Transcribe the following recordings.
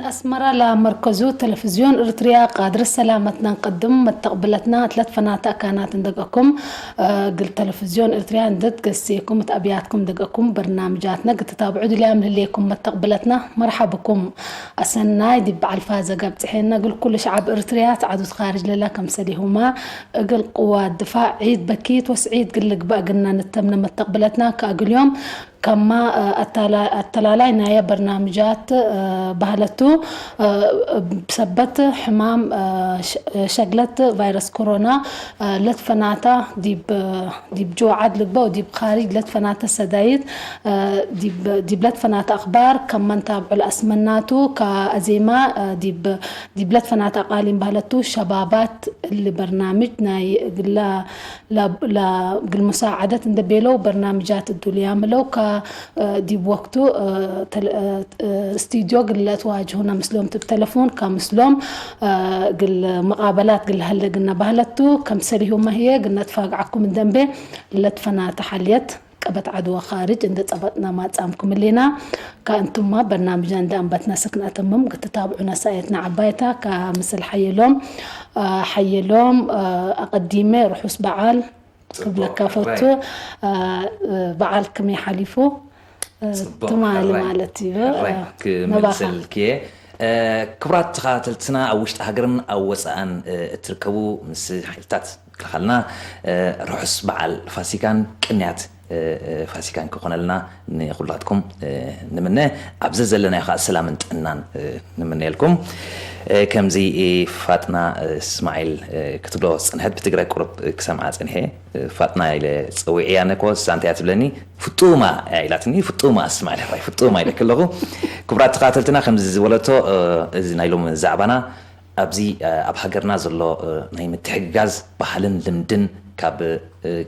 ኣስመራ ላመርከዙ ተለፍዝዮን እርትርያ ቃድር ሰላመትና ንቀድም መተቕብለትና እትለት ፈናታ ካናት እንደገኩም ግል ተለፍዝዮን እርትርያ እንደት ገሴኩም እት ኣብያትኩም እንደገኩም በርናምጃትና ግትታብዑ ድልያ ምህሌኩም መተቕብለትና መርሓብኩም ኣሰናይ ዲብ በዓልፋ ዘጋብ ጽሔና ግል ኩሉ ሸዓብ እርትርያ ተዓዱት ኻርጅ ለላ ከምሰሊሁማ እግል ቅዋ ድፋዕ ዒድ በኪት ወስዒድ ግል ልግባእ ግና ንተምነ መተቕብለትና ከእግልዮም ከማ ኣተላላይ ናየ በርናምጃት ባህለቱ ብሰበት ሕማም ሸግለት ቫይረስ ኮሮና ለትፈናታ ዲብ ዲብ ጆዓድ ልግበ ወዲብ ኻሪጅ ለትፈናተ ሰዳይት ዲብ ለትፈናተ ኣኽባር ከመን ታብዑ ለኣስመናቱ ከኣዜማ ዲብ ለትፈናተ ኣቃሊም ባህለቱ ሸባባት እሊ በርናምጅ ናይ ግላ ግልሙሳ ዓደት እንደ ቤለው በርናምጃት እዱልያም ለው ካ ዲብ ወቅቱ ስቱዲዮ ግለ ተዋጅሁና ምስሎም ትብ ተለፎን ካ ምስሎም ግል መቃበላት ግል ሀለ ግና ባህለቱ ከም ሰሊሁ መህየ ግና ትፋግዓኩም እንደንቤ ለትፈና ተሓልየት ቀበት ዓድዋ ኻርጅ እንደ ጸበጥና ማጻምኩም ሌና ካ እንቱማ በርናምጃ እንደ ኣንበትና ስክናተምም ግትታብዑ ነሳየትና ዓባይታ ካ ምስል ሓየሎም ሓየሎም ኣቐዲመ ርሑስ በዓል ክብለካ ፈቱ። በዓል ከመይ ሓሊፉ ትማሊ ማለት እዩ። ክምልሰልክየ ክቡራት ተኸታተልትና ኣብ ውሽጢ ሃገርን ኣብ ወፃእን እትርከቡ ምስ ሓይልታት ምክልኻልና ርሑስ በዓል ፋሲካን ቅንያት ፋሲካን ክኾነልና ንኩላትኩም ንምነ። ኣብዚ ዘለናዮ ከዓ ሰላምን ጥዕናን ንምነየልኩም። ከምዚ ፋጥና እስማዒል ክትብሎ ዝፀንሐት ብትግራይ ቁሩብ ክሰምዓ ፀኒሐ። ፋጥና ኢለ ፀዊዕያ ነኮ እሳ እንታይ እያ ትብለኒ ፍጡማ እያ ኢላትኒ። ፍጡማ እስማዒል ሕራይ ፍጡማ ኢለክ ኣለኹ። ክቡራት ተኸታተልትና ከምዚ ዝበለቶ እዚ ናይ ሎሚ ዛዕባና ኣብዚ ኣብ ሃገርና ዘሎ ናይ ምትሕግጋዝ ባህልን ልምድን ካብ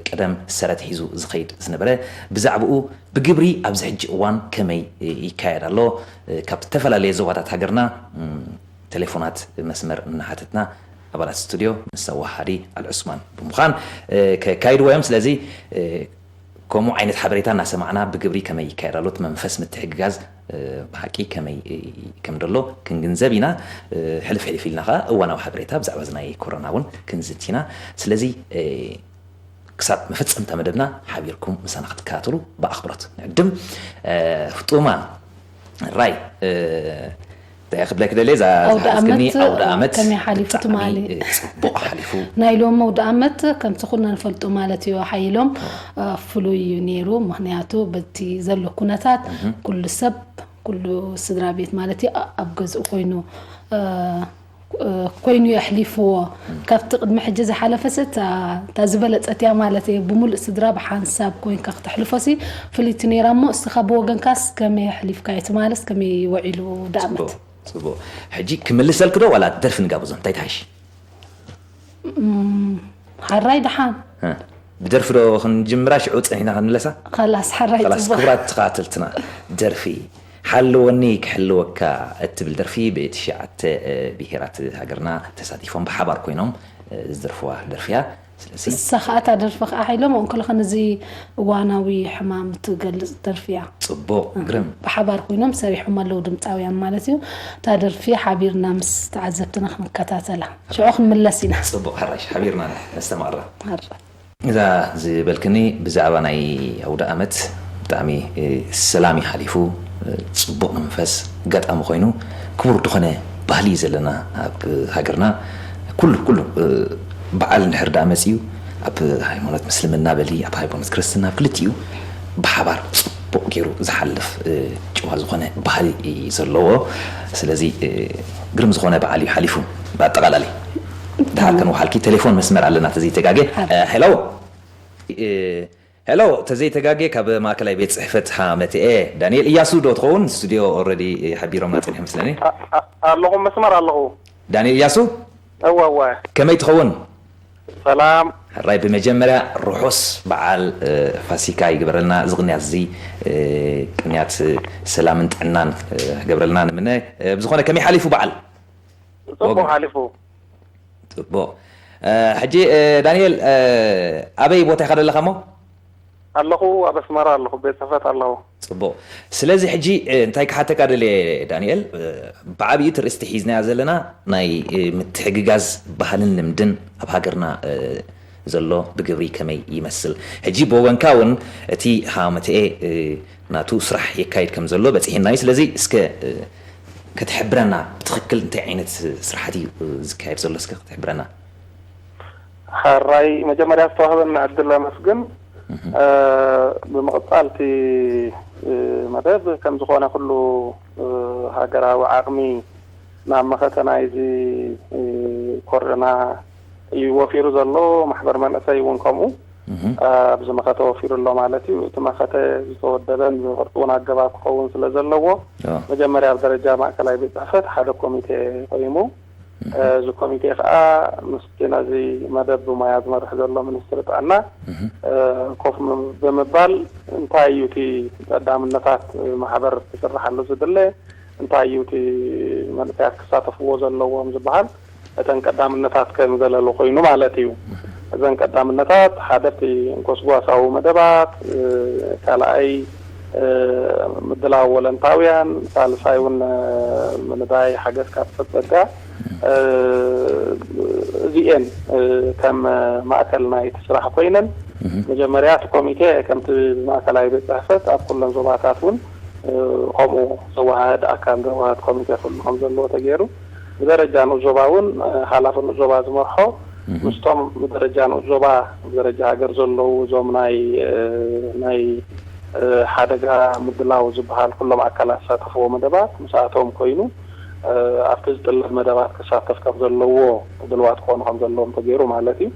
ቀደም ሰረት ሒዙ ዝኸይድ ዝነበረ ብዛዕባኡ ብግብሪ ኣብዚ ሕጂ እዋን ከመይ ይካየድ ኣሎ ካብ ዝተፈላለየ ዞባታት ሃገርና ቴሌፎናት መስመር እናሓተትና ኣባላት ስቱድዮ ምስ ኣዋሃዲ ኣልዑስማን ብምዃን ከካይድዎ እዮም። ስለዚ ከምኡ ዓይነት ሓበሬታ እናሰማዕና ብግብሪ ከመይ ይካየድ ኣሎ እቲ መንፈስ ምትሕግጋዝ ብሓቂ ከመይ ከም ደሎ ክንግንዘብ ኢና። ሕልፍ ሕልፍ ኢልና ከዓ እዋናዊ ሓበሬታ ብዛዕባ እዚ ናይ ኮሮና እውን ክንዝት ኢና። ስለዚ ክሳብ መፈፀምታ መደብና ሓቢርኩም ምሳና ክትከታተሉ ብኣኽብሮት ንዕድም። ፍጡማ ራይ እንታይ ክብለክ ደለ እዛ ኣውደ ዝሓዝክኒ ዓመት ኣውደ ዓመት ከመይ ሓሊፉ ብጣዕሚ ትማሊ? ጽቡቕ ሓሊፉ። ናይ ሎም ኣውደ ዓመት ከምቲ ኩልና ንፈልጦ ማለት እዩ ሓይሎም ፍሉይ እዩ ነይሩ። ምክንያቱ በቲ ዘሎ ኩነታት ኩሉ ሰብ ኩሉ ስድራ ቤት ማለት እዩ ኣብ ገዝኡ ኮይኑ ኮይኑ የሕሊፍዎ። ካብቲ ቅድሚ ሕጂ ዝሓለፈ ሲ እታ ዝበለፀት እያ ማለት እየ። ብሙሉእ ስድራ ብሓንሳብ ኮይንካ ክተሕልፎ ሲ ፍልይቲ ነይራ እሞ እስኻ ብወገንካስ ከመይ ኣሕሊፍካዮ ትማልስ ከመይ ወዒሉ ደኣመት? ፅቡቅ ሕጂ ክምልሰልክ ዶ ዋላ ደርፊ ንጋብዞ እንታይ ትሓይሽ? ሓራይ ደሓን ብደርፊ ዶ ክንጅምራ ሽዑ ፀኒሕና ክንምለሳ? ኸላስ ሓራይ ኸላስ ጽቡቅ። ክቡራት ተኸታተልትና ደርፊ ሓልወኒ ክሕልወካ እትብል ደርፊ ብትሽዓተ ብሄራት ሃገርና ተሳቲፎም ብሓባር ኮይኖም ዝደርፍዋ ደርፊያ። ስለዚ ንሳ ኸዓ እታ ደርፊ ኸዓ ሓይሎም እንከለኸ ነዚ እዋናዊ ሕማም እትገልፅ ደርፊ እያ። ፅቡቕ ግርም። ብሓባር ኮይኖም ሰሪሖም ኣለዉ ድምፃውያን ማለት እዩ። እታ ደርፊ ሓቢርና ምስ ተዓዘብትና ክንከታተላ ሽዑ ክንምለስ ኢና። ፅቡቕ ሕራሽ ሓቢርና ነስተማቕራ። እዛ ዝበልክኒ ብዛዕባ ናይ ኣውደ ኣመት ብጣዕሚ ሰላም እዩ ሓሊፉ፣ ፅቡቕ መንፈስ ኣጋጣሚ ኮይኑ ክቡር ዝኾነ ባህሊ እዩ ዘለና ኣብ ሃገርና። ኩሉ ኩሉ በዓል እንድሕር ደኣ መፂኡ ኣብ ሃይማኖት ምስልምና በሊ ኣብ ሃይማኖት ክርስትና ኣብ ክልቲኡ ብሓባር ፅቡቕ ገይሩ ዝሓልፍ ጭዋ ዝኾነ ባህሊ እዩ ዘለዎ። ስለዚ ግርም ዝኾነ በዓል እዩ ሓሊፉ። ብኣጠቓላሊ ደሓር ከንውሓልኪ ቴሌፎን መስመር ኣለና ተዘይተጋጌ። ሄሎ ሄሎ ተዘይተጋጌ ካብ ማእከላይ ቤት ፅሕፈት ሃመትኤ ዳንኤል እያሱ ዶ ትኸውን? ስቱዲዮ ኦረዲ ሓቢሮምና ፅኒሑ መስለኒ። ኣለኹ መስመር ኣለኹ። ዳንኤል እያሱ እወ እወ። ከመይ ትኸውን? ሰላም። ሕራይ ብመጀመርያ ርሑስ በዓል ፋሲካ ይግበረልና። እዚ ቅንያት እዚ ቅንያት ሰላምን ጥዕናን ክገብረልና ንምነ። ብዝኾነ ከመይ ሓሊፉ በዓል? ፅቡቅ ሓሊፉ። ፅቡቅ። ሕጂ ዳንኤል ኣበይ ቦታ ኢኻ ዘለኻ እሞ? ኣለኹ ኣብ ኣስመራ ኣለኹ ቤት ፅሕፈት ኣለኹ። ጽቡቕ። ስለዚ ሕጂ፣ እ፣ እንታይ ክሓተካ ደልየ ዳንኤል፣ እ፣ ብዓቢኡ እቲ ርእስቲ ሒዝናዮ ዘለና ናይ፣ እ፣ ምትሕግጋዝ ባህልን ልምድን ኣብ ሃገርና፣ እ፣ ዘሎ ብግብሪ ከመይ ይመስል? ሕጂ ብወገንካ እውን እቲ ሃመተኤ፣ እ፣ ናቱ ስራሕ የካይድ ከም ዘሎ በጺሕና እዩ። ስለዚ እስከ፣ እ፣ ክትሕብረና ብትኽክል እንታይ ዓይነት ስራሓት እዩ፣ እ፣ ዝካየድ ዘሎ እስከ ክትሕብረና? ሕራይ መጀመርያ ዝተዋህበና ዕድል ኣመስግን። እ፣ ብምቕጻል እቲ፣ እ፣ መደብ ከም ዝኾነ ኩሉ፣ እ፣ ሃገራዊ ዓቕሚ ናብ መኸተ ናይዚ፣ እ፣ ኮሮና እዩ ወፊሩ ዘሎ። ማሕበር መንእሰይ እውን ከምኡ ኣብዚ መኸተ ወፊሩ ኣሎ ማለት እዩ። እቲ መኸተ ዝተወደበን ብቕርጺ እውን ኣገባብ ክኸውን ስለ ዘለዎ መጀመርያ ኣብ ደረጃ ማእከላይ ቤት ጽሕፈት ሓደ ኮሚቴ ቆይሙ፣ እዚ ኮሚቴ ከዓ ምስቲ ነዚ መደብ ብሞያ ዝመርሕ ዘሎ ሚኒስትሪ ጥዕና ኮፍ ብምባል እንታይ እዩ እቲ ቀዳምነታት ማሕበር ክስርሓሉ ዝድለ፣ እንታይ እዩ እቲ መንእሰያት ክሳተፍዎ ዘለዎም ዝበሃል እተን ቀዳምነታት ከም ዘለሉ ኮይኑ ማለት እዩ። እዘን ቀዳምነታት ሓደ እቲ ጎስጓሳዊ መደባት፣ ካልኣይ ምድላው ወለንታውያን፣ ሳልሳይ እውን ምንዳይ ሓገዝ ካብ ሰብ ጸጋ፣ እዚኤን ከም ማእከል ናይቲ ስራሕ ኮይነን፣ መጀመርያ እቲ ኮሚቴ ከምቲ ብማእከላዊ ቤት ጽሕፈት ኣብ ኩለን ዞባታት እውን ከምኡ ዘወሃህድ ኣካል ዘወሃህድ ኮሚቴ ክህሉ ከም ዘለዎ ተገይሩ፣ ብደረጃ ንኡስ ዞባ እውን ሓላፊ ንኡስ ዞባ ዝመርሖ ምስቶም ብደረጃ ንኡስ ዞባ ብደረጃ ሃገር ዘለዉ እዞም ናይ ናይ ሓደጋ ምድላው ዝበሃል ኩሎም ኣካላት ዝሳተፍዎ መደባት ምስኣቶም ኮይኑ ኣብቲ ዝጥለብ መደባት ክሳተፍ ከም ዘለዎ ድልዋት ክኾኑ ከም ዘለዎም ተገይሩ ማለት እዩ።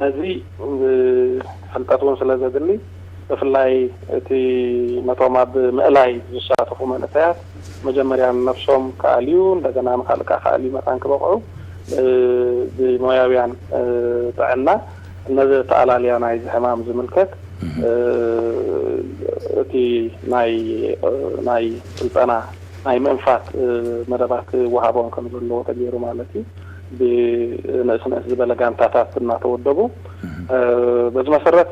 ነዚ ፍልጠት እውን ስለ ዘድሊ ብፍላይ እቲ ነቶም ኣብ ምእላይ ዝሳተፉ መንእሰያት መጀመርያ ንነብሶም ክኣልዩ እንደገና ንካልእ ከዓ ክኣልዩ መታን ክበቕዑ ብሞያውያን ጥዕና ነዚ ተኣላልያ ናይዚ ሕማም ዝምልከት እቲ ናይ ናይ ስልጠና ናይ ምእንፋት መደባት ክወሃቦም ከም ዘለዎ ተገይሩ ማለት እዩ። ብንእስ ንእስ ዝበለ ጋንታታት እናተወደቡ በዚ መሰረት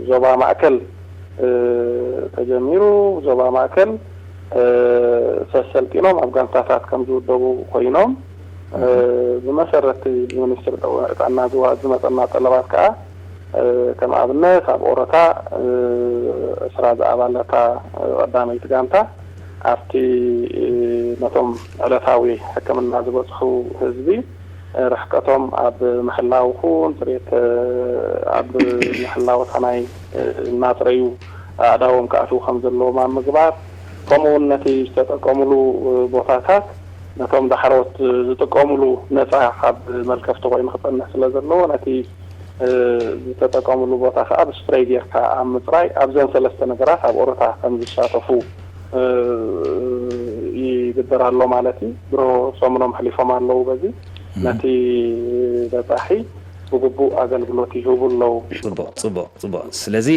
ዞባ ማእከል ተጀሚሩ ዞባ ማእከል ሰሰልጢኖም ኣብ ጋንታታት ከም ዝውደቡ ኮይኖም ብመሰረት ብሚኒስትሪ ጥዕና ዝመፀና ጠለባት ከዓ ከም ኣብነት ኣብ ኦሮታ ዕስራ ዝኣባለታ ቀዳመይቲ ጋንታ ኣብቲ ነቶም ዕለታዊ ሕክምና ዝበፅሑ ህዝቢ ርሕቀቶም ኣብ ምሕላው ኹን ፅሬት ኣብ ምሕላው እታ ናይ እናፅረዩ ኣእዳዎም ክኣትዉ ከም ዘለዎም ኣብ ምግባር ከምኡ እውን ነቲ ዝተጠቀምሉ ቦታታት ነቶም ዳሕሮት ዝጥቀምሉ ነፃ ካብ መልከፍቲ ኮይኑ ክፀንሕ ስለ ዘለዎ ነቲ ዝተጠቀምሉ ቦታ ከዓ ብስፕሬይ ጌርካ ኣብ ምፅራይ ኣብዘን ሰለስተ ነገራት ኣብ ኦሮታ ከም ዝሳተፉ ይግበር ኣሎ ማለት እዩ። ድሮ ሰሙኖም ኣሕሊፎም ኣለዉ። በዚ ነቲ በፃሒ ብግቡእ ኣገልግሎት ይህቡ ኣለዉ። ፅቡቕ ፅቡቕ ፅቡቕ። ስለዚ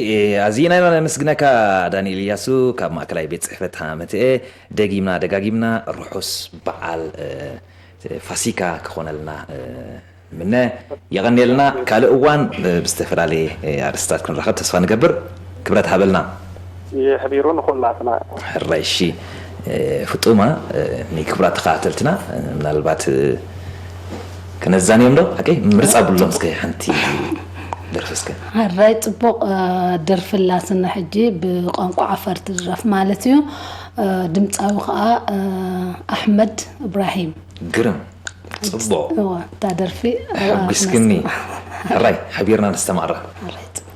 ኣዚና ኢና ነመስግነካ ዳንኤል እያሱ ካብ ማእከላይ ቤት ፅሕፈት ሃመትኤ። ደጊምና ደጋጊምና ርሑስ በዓል ፋሲካ ክኾነልና ምነ የቐንየልና። ካልእ እዋን ብዝተፈላለየ ኣርእስታት ክንራኸብ ተስፋ ንገብር። ክብረት ሃበልና። ይሕቢሩ ንኹላትና። ሕራይ እሺ። ፍጡማ ንክቡራት ተኸታተልትና ምናልባት ክነዛንዮም ዶ ሓቀይ ምርፃ ብሎም እስከ ሓንቲ ደርፊ እስከ። ሕራይ ጽቡቕ ደርፊ ኣላትና ሕጂ ብቋንቋ ዓፋር ትድረፍ ማለት እዩ። ድምፃዊ ከዓ ኣሕመድ እብራሂም። ግርም ጽቡቕ እዋ እታ ደርፊ ሓጒስክኒ። ሕራይ ሓቢርና ነስተማቕራ። ሕራይ ጽቡቕ።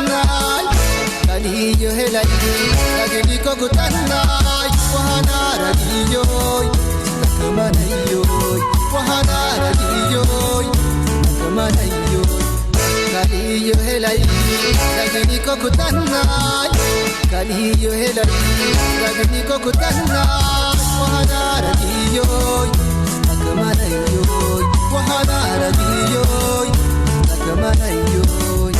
ጉተናይ፣ ቃልዮ ሄላይ፣ ዳግኒኮ ጉተናይ፣ ወሃና ራድዮይ፣ ተከማነዮይ፣ ወሃና ራድዮይ፣ ተከማነዮይ። ቃልዮ ሄላይ፣ ዳግኒኮ ጉተናይ፣ ቃልዮ ሄላይ፣ ዳግኒኮ ጉተናይ፣ ወሃና ራድዮይ፣ ተከማነዮይ፣ ወሃና ራድዮይ፣ ተከማነዮይ።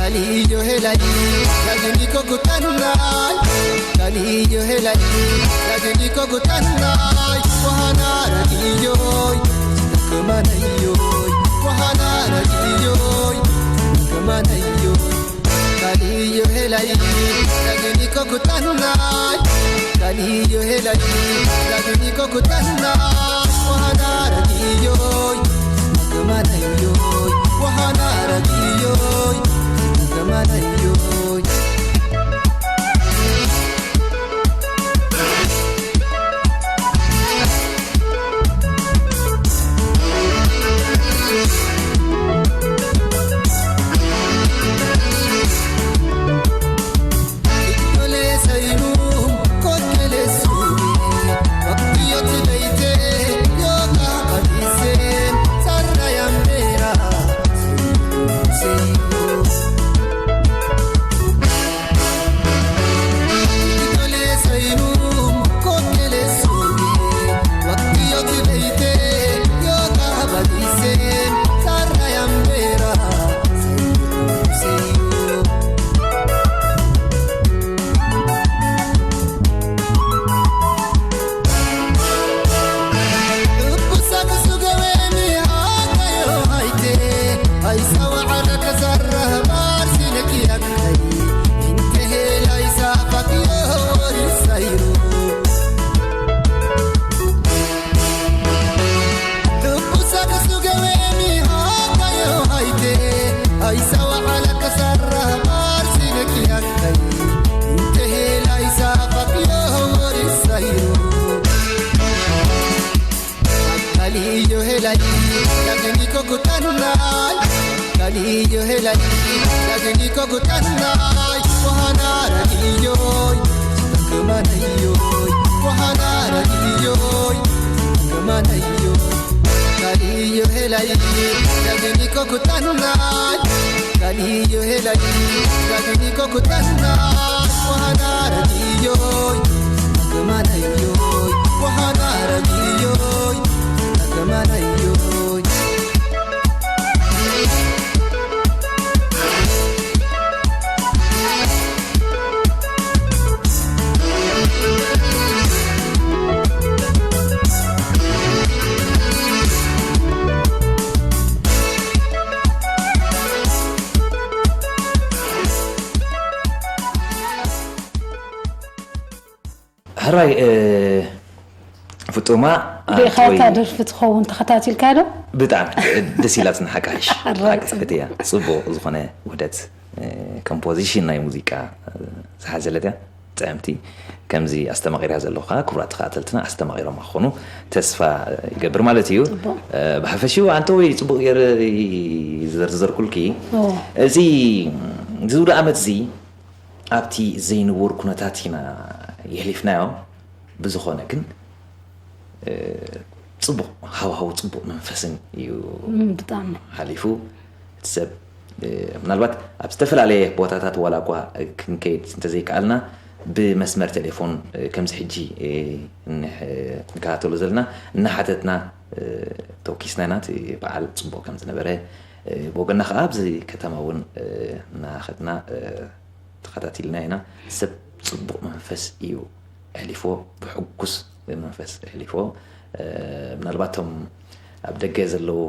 Kalio helai, dagni kokutanai. Kalio helai, dagni kokutanai. Wahana ragiyoi, kamanayoi. Wahana ragiyoi, kamanayoi. Kalio helai, dagni kokutanai. Kalio helai, dagni kokutanai. Wahana ragiyoi, kamanayoi. Wahana ragiyoi, kamanayoi. Kalio helai, dagni kokutanai. Kalio helai, dagni kokutanai. Wahana ragiyoi, kamanayoi. Wahana ragiyoi, kamanayoi. Kalio helai, dagni kokutanai. Kalio helai, dagni kokutanai. Wahana ragiyoi, kamanayoi. Wahana ragiyoi, kamanayoi. ሕራይ፣ እ፣ ፍጡማ፣ ዲኻ ኣንቶይ እታ ደርፊ ትኸውን ተኸታቲልካ ዶ? ብጣዕሚ ደስ ኢላትና፣ ሓቃይሽ። ሕራይ፣ ሓቂ ጽቡቕ። ፍትያ፣ ጽቡቕ ዝኾነ ውህደት፣ እ፣ ኮምፖዚሽን ናይ ሙዚቃ፣ እ፣ ዝሓዘለት እያ። ጥዕምቲ ከምዚ ኣስተማቒርያ ዘለኹ ከዓ ክቡራት ተኸታተልትና ኣስተማቒሮም ክኾኑ ተስፋ ይገብር ማለት እዩ። ብሓፈሽኡ ኣንተ ወይ ጽቡቕ ገይረ ዝዘርዘርኩልኪ፣ እዚ ዝውደ ዓመት እዚ ኣብቲ ዘይንቡር ኩነታት ኢና የሕሊፍናዮ። ብዝኾነ ግን ጽቡቕ ሃዋህው፣ ጽቡቕ መንፈስን እዩ ብጣዕሚ ሓሊፉ። እቲ ሰብ ምናልባት ኣብ ዝተፈላለየ ቦታታት ዋላ እኳ ክንከይድ እንተዘይከኣልና፣ ብመስመር ቴሌፎን ከምዚ ሕጂ ንከታተሎ ዘለና እናሓተትና ተወኪስና ኢና። እቲ በዓል ጽቡቕ ከም ዝነበረ፣ ብወገና ከዓ ኣብዚ ከተማ እውን እናኸድና ተኸታቲልና ኢና። ሰብ ጽቡቕ መንፈስ እዩ ኣሕሊፍዎ፣ ብሕጉስ መንፈስ ኣሕሊፍዎ። ምናልባት እቶም ኣብ ደገ ዘለዉ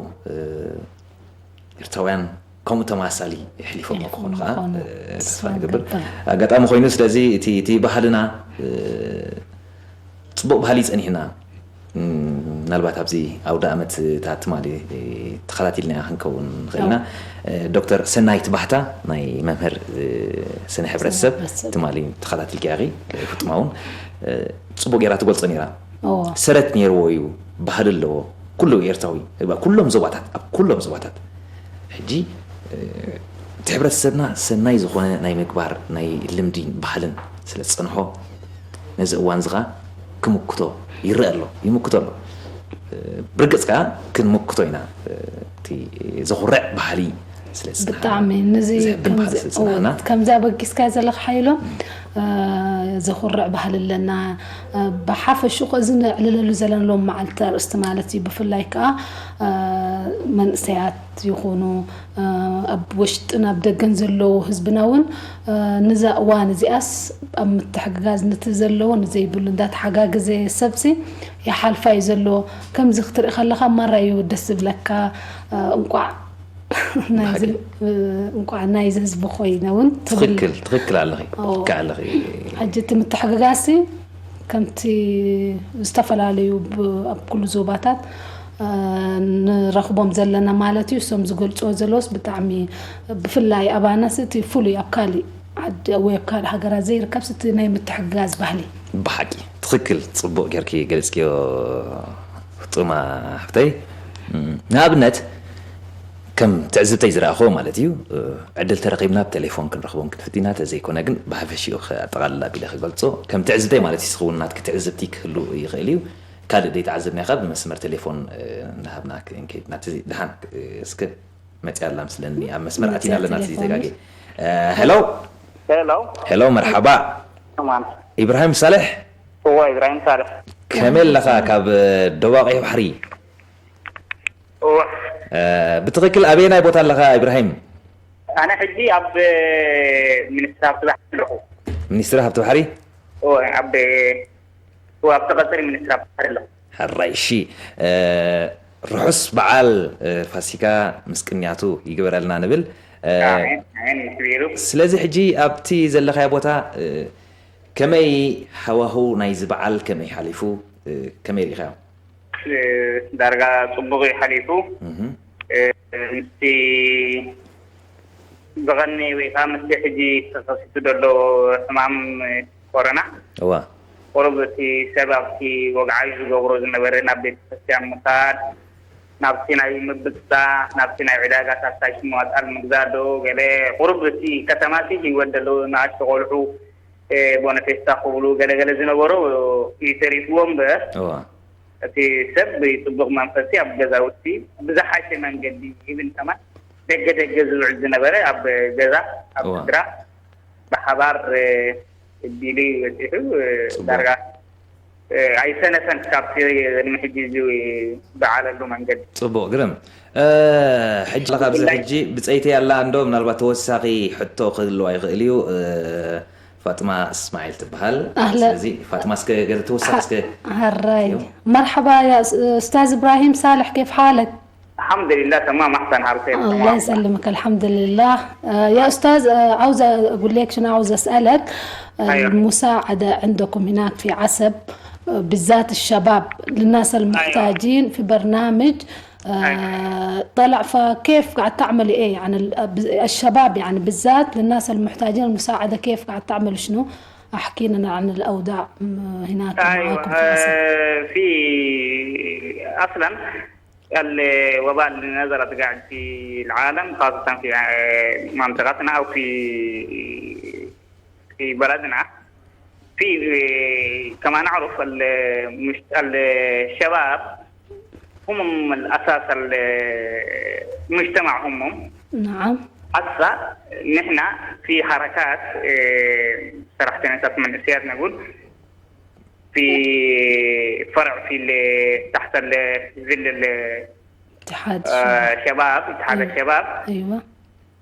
ኤርትራውያን ከምኡ ተመሳሳሊ ኣሕሊፎም ክኾኑ ከዓ ተስፋ ንገብር። ኣጋጣሚ ኮይኑ ስለዚ እቲ ባህልና ጽቡቕ ባህሊ ጸኒሕና ምናልባት ኣብዚ ኣውደ ኣመት እታ ትማሊ ተኸታቲልና ክንከውን ንኽእልና ዶክተር ሰናይት ባህታ ናይ መምህር ስነ ሕብረተሰብ ትማሊ ተኸታቲልኪ ኢኺ። ፍጥማ እውን ጽቡቕ ገይራ ትገልጾ ነይራ። ሰረት ነይርዎ እዩ ባህሊ ኣለዎ ኩሉ ኤርትራዊ ኩሎም ዞባታት ኣብ ኩሎም ዞባታት ሕጂ እቲ ሕብረተሰብና ሰናይ ዝኾነ ናይ ምግባር ናይ ልምዲን ባህልን ስለ ዝፀንሖ ነዚ እዋን ዝኻ ክምክቶ ይረአ ኣሎ ይምክቶ ኣሎ። ብርግፅ ከዓ ክንምክቶ ኢና። እቲ ዘኹርዕ ባህሊ ስለ ዝፅንሓና ብጣዕሚ ነዚ ዘሕብን ባህሊ ስለ ዝፅንሓና ከምዚ ኣበጊስካ ዘለካ ሓይሎም ዘኹርዕ ባህሊ ኣለና። ብሓፈሽኡ ከ እዚ ነዕልለሉ ዘለና ሎም መዓልቲ ኣርእስቲ ማለት እዩ። ብፍላይ ከዓ መንእሰያት ይኹኑ ኣብ ውሽጥን ኣብ ደገን ዘለዉ ህዝብና እውን ንዛ እዋን እዚኣስ ኣብ ምትሕግጋዝ ነቲ ዘለዎ ንዘይብሉ እንዳተሓጋገዘ ሰብሲ ይሓልፋ እዩ ዘለዎ። ከምዚ ክትርኢ ከለኻ ማራ እዩ ደስ ዝብለካ። እንቋዕ ናይዚ እንቋዕ ናይዚ ህዝቢ ኮይነ እውን ትብል። ትኽክል ትኽክል ኣለኺ ኦ። ትክክል ኣለኺ። ሕጂ እቲ ምትሕግጋዝሲ ከምቲ ዝተፈላለዩ ብ- ኣብ ኩሉ ዞባታት ንረኽቦም ዘለና ማለት እዩ። እሶም ዝገልፅዎ ዘለዎስ ብጣዕሚ ብፍላይ ኣባናስ እቲ ፍሉይ ኣብ ካሊእ ዓዲ ወይ ኣብ ካልእ ሃገራት ዘይርከብስ እቲ ናይ ምትሕግጋዝ ባህሊ። ብሓቂ ትኽክል ጽቡቕ ጌርኪ ገሊጽክዮ ፍጡማ ሓፍተይ። ንኣብነት ከም ትዕዝብተይ ዝረኣኽዎ ማለት እዩ። ዕድል ተረኺብና ብቴሌፎን ክንረኽቦም ክንፍቲና ተዘይኮነ ግን ብሓፈሽኡ ኣጠቓልላ ቢለ ክገልጾ ከም ትዕዝብተይ ማለት እዩ። ስኽውን ናትኪ ትዕዝብቲ ክህሉ ይኽእል እዩ። ካልእ ዘይተዓዘብናዮ ካብ ብመስመር ቴሌፎን እናሃብና ክንከይድ ናቲ ደሓን እስከ መጽያ ኣላ ምስለኒ ኣብ መስመር ኣቲና ኣለና። እዚ ተጋጊ ሄሎ ሄሎ ሄሎ መርሓባ ከማን ኢብራሂም ሳልሕ እዋ ኢብራሂም ሳልሕ ከመይ ኣለኻ? ካብ ደባቂ ባሕሪ እዋ ብትኽክል ኣበየናይ ቦታ ኣለኻ ኢብራሂም? ኣነ ሕጂ ኣብ ሚኒስትሪ ሃብቲ ባሕሪ ኣለኹ። ሚኒስትሪ ሃብቲ ባሕሪ እዋ ኣብ እዋ ኣብቲ ቀፅሪ ሚኒስትሪ ሃብቲ ባሕሪ ኣለኹ። ሕራይ እሺ። ርሑስ በዓል ፋሲካ ምስ ቅንያቱ ይግበረልና ንብል። ኣሜን ኣሜን። ምስ ብኢሉ ስለዚ ሕጂ ኣብቲ ዘለኻዮ ቦታ ከመይ ሃዋህው ናይዚ በዓል ከመይ ሓሊፉ? ከመይ ርኢኻዮ? ዳርጋ ፅቡቕ እዩ ሓሊፉ። ምስቲ ብቐኒ ወይ ከዓ ምስቲ ሕጂ ተኸሲቱ ዘሎ ሕማም ኮሮና እዋ ቁሩብ እቲ ሰብ ኣብቲ ወግዓዩ ዝገብሮ ዝነበረ ናብ ቤተክርስትያን ምኻድ ናብቲ ናይ ምብፅፃ ናብቲ ናይ ዕዳጋታት ታሽ መዋጣል ምግዛእ ዶ ገለ ቁሩብ እቲ ከተማቲ ህይወት ዘለዎ ንኣሽቱ ቆልዑ ቦነፌስታ ክብሉ ገለገለ ዝነበሮ እዩ ተሪፍዎ እምበር እዋ እቲ ሰብ ብፅቡቕ መንፈሲ ኣብ ገዛውቲ ብዝሓሸ መንገዲ ይብል ከማን ደገ ደገ ዝውዕል ዝነበረ ኣብ ገዛ ኣብ እዋ። ስድራ ብሓባር ቢሉ በፂሑ ፅቡቕ። ዳርጋ ኣይሰነፈን ካብቲ ቅድሚ ሕጂ ዝበዓለሉ መንገዲ። ፅቡቕ ግርም። ሕጂ ለካ ኣብዚ ሕጂ ብፀይቲ ያላ እንዶ ምናልባት ተወሳኺ ሕቶ ክህልዋ ይኽእል እዩ። ፋጥማ እስማዒል ትበሃል። ኣህለ- ስለዚ ፋጥማ እስከ ገለ ተወሳኺ እስከ هراي مرحبا يا أستاذ إبراهيم صالح، كيف حالك؟ الحمد لله تمام احسن حال خير الله يسلمك، الحمد لله. آه، يا أستاذ، آه، عاوزة أقول لك شنو، عاوزة أسألك. آه، أيوة. المساعدة عندكم هناك في عسب، آه، بالذات الشباب، للناس المحتاجين في برنامج آه، طلع، فكيف قاعد تعملي ايه يعني ال- الشباب يعني بالذات للناس المحتاجين المساعدة، كيف قاعد تعملوا شنو؟ أحكي لنا عن الأوضاع، م-، هناك ايوه معاكم في عسب. آه، في اصلا الوباء اللي نزلت قاعد في العالم، خاصة في آه، منطقتنا او في في بلدنا، في آه، كما نعرف المشت... الشباب هم الاساس المجتمع هم. نعم. هسه نحن في حركات آه، صراحة من اساس من اسياد نقول في فرع في ال- تحت ال- ظل ال- اتحاد آه، الشباب. شباب اتحاد أيوة. الشباب. أيوة.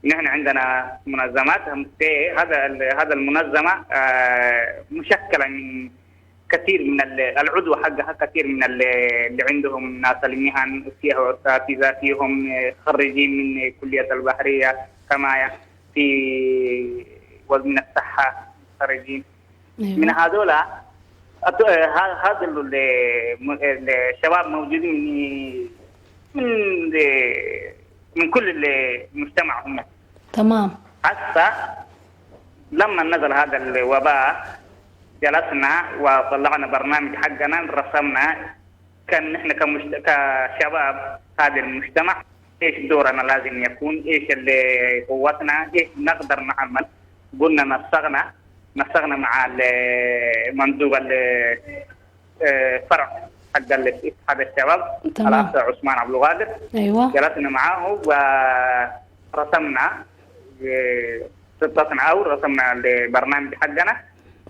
نحن عندنا منظمات هم- في هذا ال- هذا المنظمة آه، مشكلة من كثير من ال- العضو حقها كثير من ال- اللي عندهم ناس المهن فيها اساتذه فيهم آه، خريجين من كليه البحريه كما في ومن الصحه خريجين من أيوة. هذولا أت- آه، ه- هذا ال- ال- الشباب موجودين من من من كل المجتمع هم. تمام. هسه لما نزل هذا الوباء جلسنا وطلعنا برنامج حقنا رسمنا كان نحن كمشت... كشباب هذا المجتمع ايش دورنا لازم يكون ايش اللي قوتنا ايش نقدر نعمل. قلنا نسقنا نسقنا مع المندوب الفرع حق اتحاد الشباب تمام. الاخ عثمان عبد القادر. أيوة. جلسنا معاه ورسمنا آه، خطتنا او رسمنا البرنامج حقنا.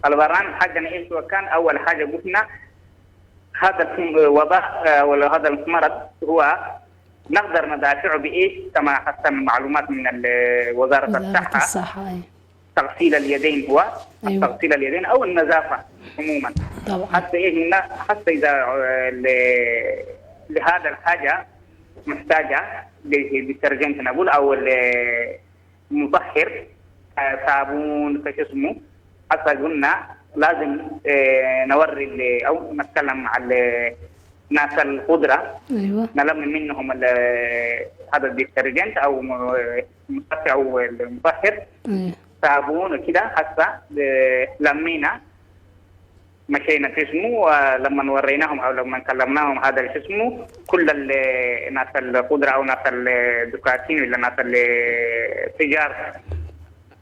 البرنامج حقنا ايش هو كان؟ اول حاجه قلنا هذا الوباء آه، ولا هذا المرض هو نقدر ندافعه بايش؟ كما حصلنا معلومات من ال- وزاره وزارة الصحه الصحة. أي. تغسيل اليدين هو أيوة. تغسيل اليدين او النظافه عموما. طبعا. حتى ايش هنا حتى اذا آه، ل- لهذا الحاجه محتاجه لديترجنت نقول او ال- مطهر آه، صابون فش اسمه. حتى قلنا لازم آه، نوري ال- او نتكلم مع ال- ناس القدره أيوة. نلم منهم ال- هذا الديترجنت او م- مصفي او المطهر أي. صابون وكده. حتى آه، لمينا مشينا في اسمه ولما وريناهم او لما كلمناهم هذا شو اسمه كل ال- ناس القدره او ناس الدكاتين ولا ناس التجار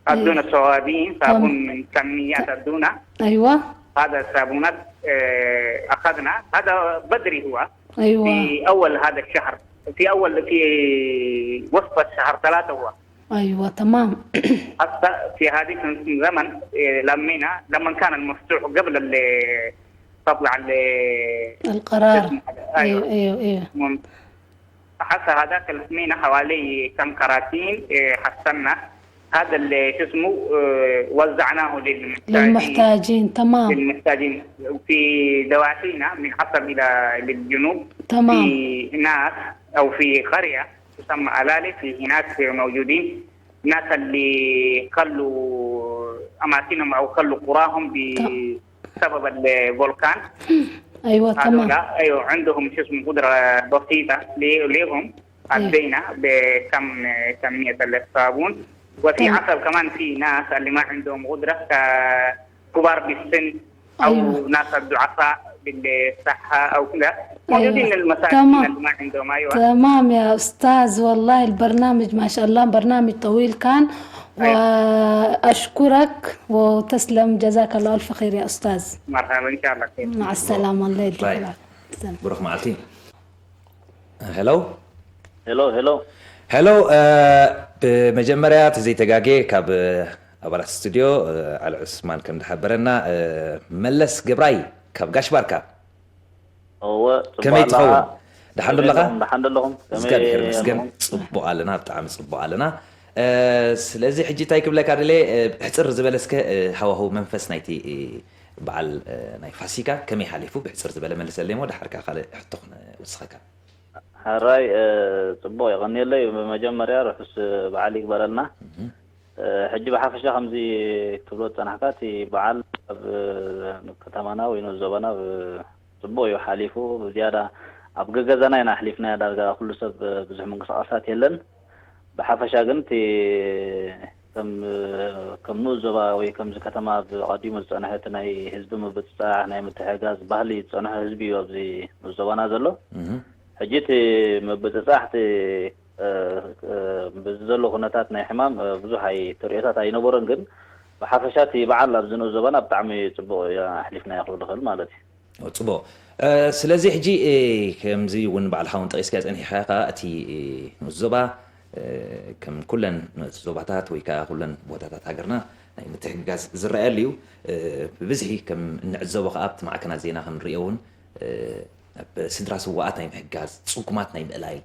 ادونا الصوابين صابون من كميات ادونا. أيوة. هذا الصابونات آه، اخذنا هذا بدري هو أيوة. في اول هذا الشهر في اول في وسط الشهر ثلاثة هو. أيوة. تمام. حتى في هذيك الزمن آه، لمينا لما كان المفتوح قبل اللي تطلع اللي القرار. اسمه هذا. أيوة. ايوه أيوة أيوة. من حتى هذاك لمينا حوالي كم كراتين آه، حصلنا هذا اللي شو اسمه آه، وزعناه للمحتاجين. للمحتاجين. تمام. للمحتاجين في دواسينا من عصب الى للجنوب. تمام. في ناس او في قريه تسمى الالي في هناك موجودين ناس اللي خلوا اماكنهم او خلوا قراهم بسبب البركان. أيوة. تمام. هذولا ايوه عندهم شو اسمه قدره بسيطه لي- ليهم ادينا بكم كميه الصابون. وفي تمام. عسل كمان في ناس اللي ما عندهم قدره ك- كبار بالسن او أيوة. ناس الضعفاء بالصحه او كذا موجودين أيوة. المساكين تمام. اللي ما عندهم ايوه. تمام يا أستاذ، والله البرنامج ما شاء الله برنامج طويل كان، وأشكرك وتسلم، جزاك الله ألف خير يا أستاذ. مرحبا ان شاء الله خير. مع السلامة، الله يديك باي. العافية. سلام. ብሩኽ መዓልቲ። ሄሎ ሄሎ ሄሎ ሄሎ። እ፣ ብመጀመርያ እቲ ዘይተጋጌ ካብ እ፣ ኣባላት ስቱድዮ እ፣ ዓሊ ዑስማን ከም ዝሓበረና እ፣ መለስ ገብራይ ካብ ጋሽ ባርካ እወ ከመይ ጽቡቕ ትኸውን? ኣለኻ? ደሓን ዶ ኣለኻ? ከመይ ኣለኹም? ደሓን ኣለኹም? ከመይ እግዚኣብሔር ይመስገን ኣለኹም? ጽቡቕ ኣለና፣ ብጣዕሚ ጽቡቕ ኣለና። እ፣ ስለዚ ሕጂ እንታይ ክብለካ ደልየ እ፣ ሕፅር ዝበለ እስከ እ፣ ሃዋህው መንፈስ ናይቲ እ፣ በዓል እ፣ ናይ ፋሲካ ከመይ ሓሊፉ ብሕፅር ዝበለ መልሰለይ እሞ ድሓር ከኣ ካልእ ሕቶ ክንወስኸካ። ሕራይ እ፣ ጽቡቕ የቐንየለይ። ብመጀመርያ ርሑስ በዓል ይግበረልና። እ፣ ሕጂ ብሓፈሻ ከምዚ ክትብሎ ዝጸናሕካ እቲ በዓል ኣብ እ፣ ከተማና ወይ ንዞባና ብ- ጽቡቕ እዩ ሓሊፉ። ብዝያዳ ኣብ ገገዛና ኢና ኣሕሊፍናዮ። ዳርጋ ኩሉ ሰብ ብዙሕ ምንቅስቓሳት የለን። ብሓፈሻ ግን እቲ ከም ከም ንኡስ ዞባ ወይ ከምዚ ከተማ ብቐዲሙ ዝጸንሐ እቲ ናይ ህዝቢ ምብጽጻሕ ናይ ምትሕጋዝ ባህሊ ዝጸንሖ ህዝቢ እዩ ኣብዚ ንኡስ ዞባና ዘሎ። ሕጂ እቲ ምብጽጻሕ እቲ በዚ ዘሎ ኩነታት ናይ ሕማም ብዙሕ ኣይ ተርእዮታት ኣይነበሮን፣ ግን ብሓፈሻ እቲ በዓል ኣብዚ ንኡስ ዞባና ብጣዕሚ ጽቡቕ ኣሕሊፍናዮ ክብል እኽእል ማለት እዩ። ጽቡቕ። ስለዚ ሕጂ ከምዚ እውን ባዕልኻ እውን ጠቒስካ ጸኒሕካ ከኣ እቲ ንኡስ ዞባ ከም ኩለን ዞባታት ወይ ከኣ ኩለን ቦታታት ሃገርና ናይ ምትሕግጋዝ ዝረኣየሉ እዩ። ብብዝሒ ከም እንዕዘቦ ከኣ ኣብቲ ማዕከናት ዜና ከም ንርእዮ እውን ኣብ ስድራ ስዋኣት ናይ ምሕጋዝ፣ ጽጉማት ናይ ምእላይ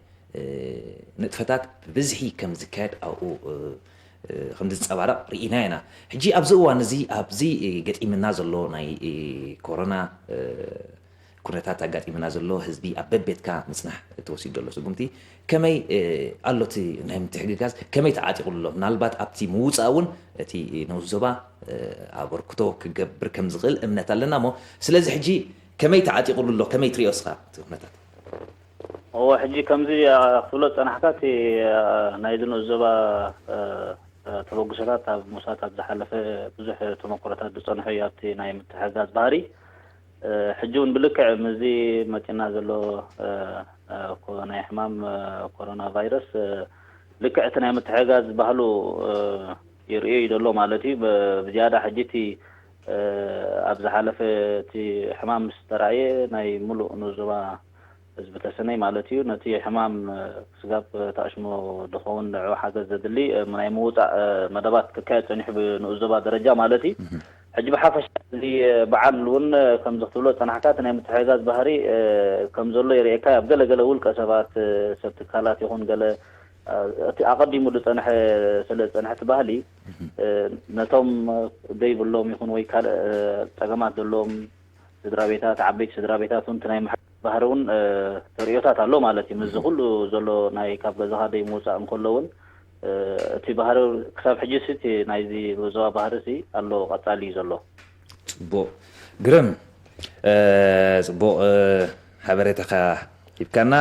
ንጥፈታት ብብዝሒ ከም ዝካየድ ኣብኡ ከም ዝጸባረቕ ርኢና ኢና። ሕጂ ኣብዚ እዋን እዚ ኣብዚ ገጢምና ዘሎ ናይ ኮሮና ኩነታት ኣጋጢምና ዘሎ ህዝቢ ኣብ በቤትካ ምጽናሕ ተወሲዱ ዘሎ ስጉምቲ ከመይ ኣሎ? እቲ ናይ ምትሕግጋዝ ከመይ ተዓጢቑ ኣሎ? ምናልባት ኣብቲ ምውጻእ እውን እቲ ንኡስ ዞባ ኣበርክቶ ክገብር ከም ዝኽእል እምነት ኣለና እሞ ስለዚ ሕጂ ከመይ ተዓጢቑሉ ኣሎ? ከመይ ትሪኦ እስኻ እቲ ኩነታት? እወ ሕጂ ከምዚ ክትብሎ ዝጸናሕካ እቲ ናይዚ ንኡስ ዞባ ተበግሶታት ኣብ ምውሳድ ኣብ ዝሓለፈ ብዙሕ ተመክሮታት ዝጸንሑ እዩ ኣብቲ ናይ ምትሕግጋዝ ባህሪ። ሕጂ እውን ብልክዕ ምስዚ መጺና ዘሎ ናይ ሕማም ኮሮና ቫይረስ ልክዕ እቲ ናይ ምትሕግጋዝ ባህሉ ይርእዮ እዩ ዘሎ ማለት እዩ። ብዝያዳ ሕጂ እቲ ኣብ ዝሓለፈ እቲ ሕማም ምስ ተራእየ ናይ ሙሉእ ንኡስ ዞባ ህዝቢ ተሰነይ ማለት እዩ። ነቲ ሕማም ስጋብ ተኣሽሞ ድኸውን ንዕኡ ሓገዝ ዘድሊ ናይ ምውፃእ መደባት ክካየድ ፀኒሑ ብንኡስ ዞባ ደረጃ ማለት እዩ። ሕጂ ብሓፈሻ እዚ በዓል እውን ከምዚ ክትብሎ ዝፀናሕካ እቲ ናይ ምትሕግጋዝ ባህሪ ከም ዘሎ ይርእየካ ኣብ ገለ ገለ ውልቀ ሰባት ሰብ ትካላት ይኹን ገለ እቲ ኣቐዲሙ ዝፀንሐ ስለ ዝፀንሐ እቲ ባህሊ ነቶም ዘይብሎም ይኹን ወይ ካልእ ፀገማት ዘለዎም ስድራ ቤታት ዓበይቲ ስድራ ቤታት እውን ናይ ምሕጋዝ ባህሪ እውን ተርእዮታት ኣሎ ማለት እዩ። ምስዚ ኩሉ ዘሎ ናይ ካብ ገዛኻ ደይ ምውፃእ እንከሎ እውን እቲ ባህሪ ክሳብ ሕጂ ሲ እቲ ናይዚ ዞባ ባህሪ ሲ ኣሎ ቀፃሊ እዩ ዘሎ። ፅቡቕ ግርም ፅቡቕ ሓበሬታኻ ሂብካና።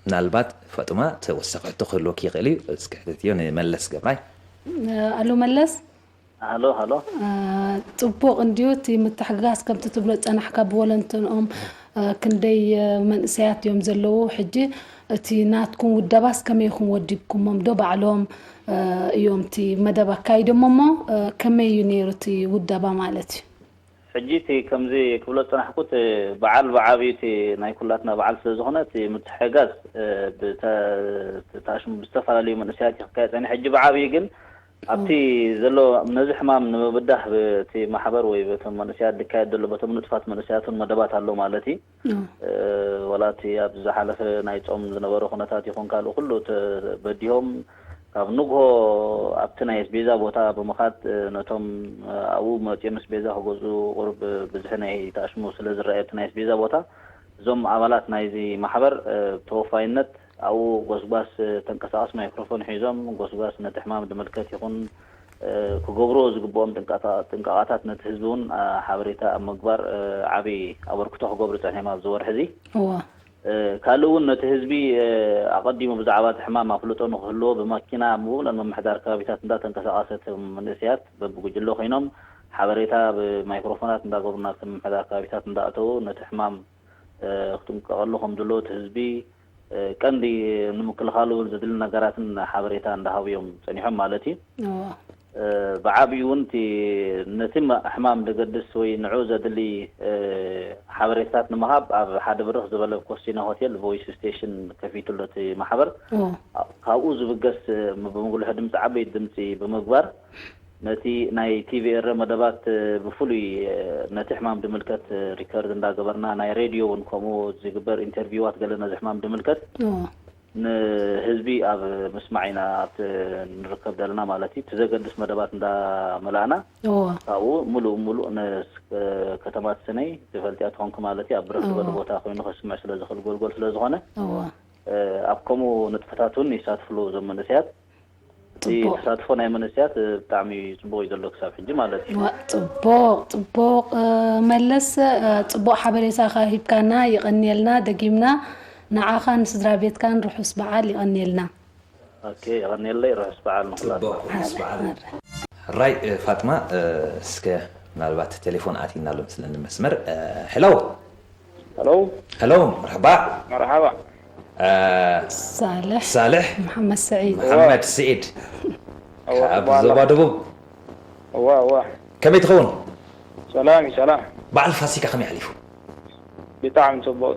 ምናልባት ፋጡማ ተወሳኺ ሕቶ ክህልወኪ ይኽእል እዩ። እስኪ ሕተትዮ ንመለስ ገብራይ። ኣሎ መለስ። ሃሎ ሃሎ። ፅቡቕ እንድዩ እቲ ምትሕግጋዝ ከምቲ ትብሎ ዝፀናሕካ ብወለንትኦም ክንደይ መንእሰያት እዮም ዘለዉ ሕጂ እቲ ናትኩም ውደባስ ከመይ ኢኹም ወዲብኩሞም ዶ ባዕሎም እዮም እቲ መደብ ኣካይዶሞ እሞ ከመይ እዩ ነይሩ እቲ ውደባ ማለት እዩ? ሕጂ እቲ ከምዚ ክብሎ ዝፀናሕኩ እቲ በዓል ብዓብዩ እቲ ናይ ኩላትና በዓል ስለ ዝኾነ እቲ ምትሕግጋዝ ብተኣሽሙ ብዝተፈላለዩ መንእሰያት እዩ ክካየድ ፀኒሑ። ሕጂ ብዓብዩ ግን ኣብቲ ዘሎ ነዚ ሕማም ንምብዳህ እቲ ማሕበር ወይ በቶም መንእሰያት ዝካየድ ዘሎ በቶም ንጡፋት መንእሰያት እውን መደባት ኣሎ ማለት እዩ። ወላ እቲ ኣብ ዝሓለፈ ናይ ጾም ዝነበረ ኩነታት ይኹን ካልእ ኩሉ ተበዲሆም ካብ ንግሆ ኣብቲ ናይ ኣስቤዛ ቦታ ብምኻድ ነቶም ኣብኡ መፂኦም ኣስቤዛ ክገዝኡ ቁሩብ ብዝሒ ናይ ተኣሽሙ ስለ ዝረኣየ ኣብቲ ናይ ኣስቤዛ ቦታ እዞም ኣባላት ናይዚ ማሕበር ተወፋይነት ኣብኡ ጎስጓስ ተንቀሳቐስ ማይክሮፎን ሒዞም ጎስጓስ ነቲ ሕማም ዝምልከት ይኹን ክገብርዎ ዝግብኦም ጥንቃቓታት ነቲ ህዝቢ እውን ሓበሬታ ኣብ ምግባር ዓብዪ ኣበርክቶ ክገብሩ ፀኒሖም ኣብዚ ወርሒ እዚ። እዋ ካልእ እውን ነቲ ህዝቢ ኣቐዲሙ ብዛዕባ እቲ ሕማም ኣፍልጦ ንክህልዎ ብማኪና ኣብ ምሉእ ምምሕዳር ከባቢታት እንዳተንቀሳቐሰ እቶም መንእሰያት በብጉጅለ ኮይኖም ሓበሬታ ብማይክሮፎናት እንዳገበሩ ናብቲ ምምሕዳር ከባቢታት እንዳእተዉ ነቲ ሕማም ክጥንቀቐሉ ከም ዘለዎ እቲ ህዝቢ ቀንዲ ንምክልኻሉ እውን ዘድሊ ነገራትን ሓበሬታ እንዳሃቡ እዮም ፀኒሖም ማለት እዩ። ብዓብዩ እውን እቲ ነቲ ሕማም ዘገድስ ወይ ንዑ ዘድሊ ሓበሬታታት ንምሃብ ኣብ ሓደ ብርኽ ዝበለ ኮስቲና ሆቴል ቮይስ ስቴሽን ከፊቱ ኣሎ እቲ ማሕበር። ካብኡ ዝብገስ ብምጉልሒ ድምፂ ዓበይቲ ድምፂ ብምግባር ነቲ ናይ ቲቪ ኤረ መደባት ብፍሉይ ነቲ ሕማም ድምልከት ሪከርድ እንዳገበርና ናይ ሬድዮ እውን ከምኡ ዝግበር ኢንተርቪዋት ገለ ነዚ ሕማም ድምልከት ንህዝቢ ኣብ ምስማዕ ኢና ኣብቲ ንርከብ ዘለና ማለት እዩ። እቲ ዘገድስ መደባት እንዳመላእና ካብኡ ሙሉእ ሙሉእ ከተማ ስነይ ትፈልጥያ ትኾንኪ ማለት እዩ። ኣብ ብርኽ ዝበለ ቦታ ኮይኑ ከስምዕ ስለ ዝኽእል ጎልጎል ስለ ዝኾነ ኣብ ከምኡ ንጥፈታት እውን ይሳትፍሉ እዞም መንእሰያት። እቲ ተሳትፎ ናይ መንእሰያት ብጣዕሚ ፅቡቅ እዩ ዘሎ ክሳብ ሕጂ ማለት እዩ። ጽቡቅ ጽቡቅ። መለስ፣ ጽቡቅ ሓበሬታኻ ሂብካና፣ ይቐንየልና። ደጊምና ንዓኻን ንስድራ ቤትካን ርሑስ በዓል። ይቐንየልና። ኦኬ፣ የቐንየለይ። ርሑስ በዓል ንኹላትና። ጽቡቕ፣ ርሑስ በዓል። ሕራይ፣ እ፣ ፋጥማ፣ እ፣ እስከ ምናልባት ቴሌፎን ኣትይና ኣሎ መስለኒ መስመር። እ፣ ሄሎ። ሄሎ። ሄሎ፣ መርሐባ። መርሐባ። እ፣ ሳልሕ። ሳልሕ። መሓመድ ስዒድ። መሓመድ ስዒድ። እዋ፣ ካብ እዋ፣ ዞባ ኣለኹ። ደቡብ። እዋ፣ እዋ። ከመይ ትኸውን? ሰላም እዩ፣ ሰላም። በዓል ፋሲካ ከመይ ሓሊፉ? ብጣዕሚ ጽቡቕ።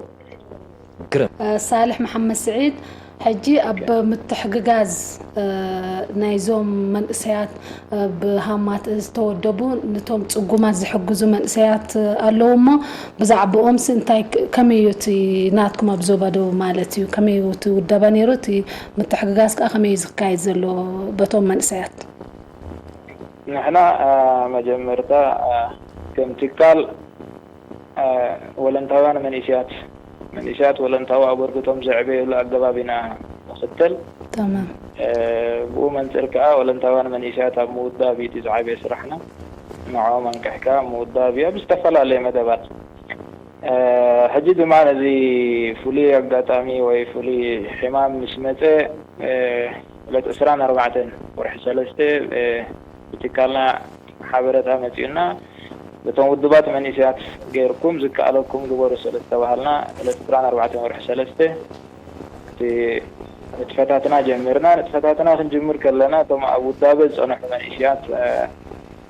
ግርም። እ፣ ሳልሕ መሓመድ ስዒድ፣ ሕጂ ኣብ ምትሕግጋዝ፣ እ፣ ናይዞም መንእሰያት፣ እ፣ ብሃማት ዝተወደቡ፣ ነቶም ጽጉማት ዝሕግዙ መንእሰያት፣ እ፣ ኣለዉ እሞ፣ ብዛዕባኦምስ እንታይ ክ-፣ ከመይ እዩ እቲ ናትኩም ኣብ ዞባ ደቡብ ማለት እዩ? ከመይ እዩ እቲ ውደባ ነይሩ? እቲ ምትሕግጋዝ ከኣ ከመይ እዩ ዝካየድ ዘሎ በቶም መንእሰያት? ንሕና፣ እ፣ መጀመርታ፣ እ፣ ከም ትካል፣ እ፣ ወለንታውያን መንእሰያት፣ መንእሰያት ወለንታዊ ኣበርክቶም ዘዕበየሉ ኣገባብ ኢና ንኽተል። ተማም። እ፣ ብኡ መንጽር ከኣ ወለንታውያን መንእሰያት ኣብ ምውዳብ እዩ እቲ ዝዓበየ ስራሕና። ንዕኦም ኣንቂሕካ ምውዳብ እዩ ኣብ ዝተፈላለየ መደባት። እ፣ ሕጂ ድማ ነዚ ፍሉይ ኣጋጣሚ ወይ ፍሉይ ሕማም ምስ መጸ፣ እ፣ ዕለት ዕስራን ኣርባዕተን ወርሒ ሰለስተ፣ እ፣ ብትካልና ሓበሬታ መጺኡና፣ ነቶም ውድባት መንእሰያት ገይርኩም ዝከኣለኩም ግበሩ ስለ ዝተባሃልና፣ ዕለት ዕስራን ኣርባዕተን ወርሒ ሰለስተ እቲ ንጥፈታትና ጀሚርና። ንጥፈታትና ክንጅምር ከለና፣ እቶም ኣብ ውዳበ ዝጸንሑ መንእሰያት፣ እ፣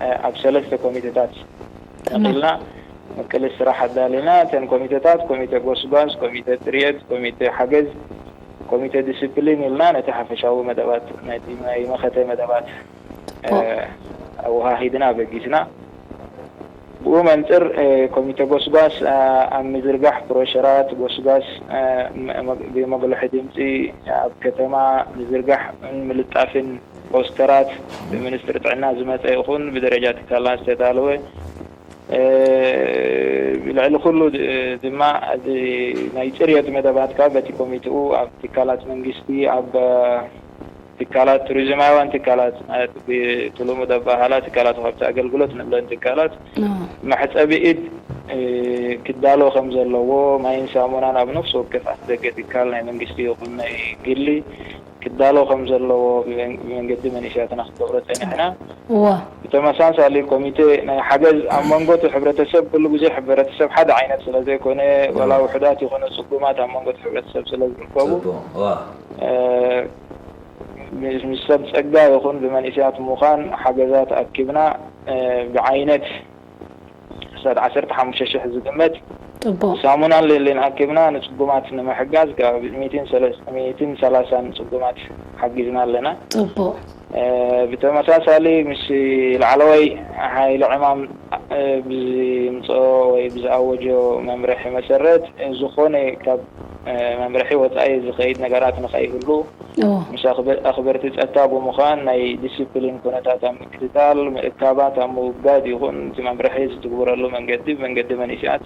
እ፣ ኣብ ሰለስተ ኮሚቴታት ተመ- ተመቒልና፣ ምቅልስ ስራሕ ኣዳሊና። እተን ኮሚቴታት፣ ኮሚቴ ጎስጓስ፣ ኮሚቴ ጽርየት፣ ኮሚቴ ሓገዝ፣ ኮሚቴ ዲስፕሊን ኢልና ነቲ ሓፈሻዊ መደባት፣ ነቲ ናይ መኸተ መደባት፣ እ፣ ኣወሃሂድና ኣበጊስና። ብኡ መንጽር፣ እ፣ ኮሚቴ ጎስጓስ፣ እ፣ ኣብ ምዝርጋሕ ብሮሸራት፣ ጎስጓስ፣ እ፣ መ-፣ መ-፣ ብመጉልሒ ድምጺ ኣብ ከተማ ምዝርጋሕ፣ ምልጣፍን ፖስተራት ብሚኒስትሪ ጥዕና ዝመጸ ይኹን ብደረጃ ትካልና ዝተዳለወ፣ እ፣ ልዕሊ ኩሉ ድ-፣ ድማ እዚ ናይ ጽርየት መደባት ከኣ በቲ ኮሚቴኡ ኣብ ትካላት መንግስቲ፣ ኣብ ትካላት ቱሪዝማውያን ትካላት፣ ማለት ብትልሙድ ኣበሃህላ ትካላት ወሃብቲ ኣገልግሎት ንብለን ትካላት፣ እ። መሕጸቢ ኢድ፣ እ፣ ክዳሎ ከም ዘለዎ፣ ማይን ሳሙናን ኣብ ነፍሲ ወከፍ ኣፍደገ ትካል ናይ መንግስቲ ይኹን ናይ ግሊ ክዳሎ ከም ዘለዎ ብመን-፣ ብመንገዲ መንእሰያትና ክንገብሮ ጸኒሕና። እዋ። ብተመሳሳሊ ኮሚቴ ናይ ሓገዝ ኣብ መንጎ እቲ ሕብረተሰብ፣ ኩሉ ግዜ ሕብረተሰብ ሓደ ዓይነት ስለ ዘይኮነ፣ እዋ። ዋላ ውሑዳት ይኹኑ ጽጉማት ኣብ መንጎ እቲ ሕብረተሰብ ስለ ዝርከቡ፣ ጽቡቕ። እዋ። እ፣ ምስ፣ ምስ ሰብ ጸጋ ይኹን ብመንእሰያት ምዃን ሓገዛት ኣኪብና፣ እ፣ ብዓይነት ክሳብ ዓሰርተ ሓሙሽተ ሽሕ ዝግመት ጽቡቕ። ሳሙናን ሌሌን ኣኪብና ንጽጉማት ንምሕጋዝ ካብ ሚእትን ሰላሳን ጽጉማት ሓጊዝና ኣለና። ጽቡቕ። እ፣ ብተመሳሳሊ ምስ ላዕለዋይ ሓይሊ ዕማም፣ እ፣ ብዝምጽኦ ወይ ብዝኣወጆ መምርሒ መሰረት ዝኾነ ካብ፣ እ፣ መምርሒ ወጻኢ ዝኸይድ ነገራት ንኸይህሉ እዎ። ምስ ኣኽበ-፣ ኣኽበርቲ ጸጥታ ብምዃን ናይ ዲሲፕሊን ኩነታት ኣብ ምክትታል፣ ምእካባት ኣብ ምውጋድ ይኹን እቲ መምርሒ ዝትግበረሉ መንገዲ ብመንገዲ መንእሰያት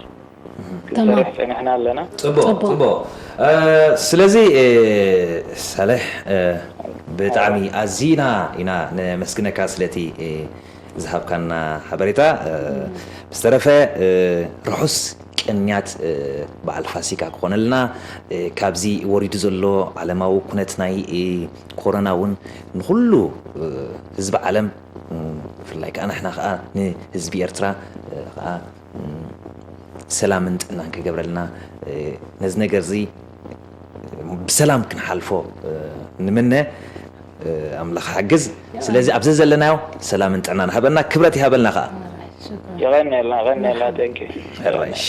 ክንሰርሕ ተማም። ጸኒሕና ኣለና። ጽቡቕ፣ ጽቡቕ። ጽቡቕ። እ፣ ስለዚ፣ እ፣ ሳልሕ፣ እ፣ ብጣዕሚ ኣዚና ኢና ነመስግነካ ስለቲ፣ እ፣ ዝሃብካና ሓበሬታ። እ፣ ብዝተረፈ፣ እ፣ ርሑስ ቅንያት፣ እ፣ በዓል ፋሲካ ክኾነልና፣ እ፣ ካብዚ ወሪዱ ዘሎ ዓለማዊ ኩነት ናይ፣ እ፣ ኮሮና እውን ንኹሉ፣ እ፣ ህዝቢ ዓለም፣ እ፣ ብፍላይ ከዓ ንሕና ከዓ ንህዝቢ ኤርትራ፣ እ፣ ከዓ፣ እ፣ ሰላምን ጥዕናን ክገብረልና፣ እ፣ ነዚ ነገር እዚ ብሰላም ክንሓልፎ፣ እ፣ ንምነ። እ፣ ኣምላኽ ሓግዝ። ስለዚ ኣብዚ ዘለናዮ ሰላምን ጥዕናን ሃበና፣ ክብረት ይሃበልና ከዓ። ሽኩራን። የቐንየልና፣ የቐንየልና። Thank you። ሕራይ፣ እሺ።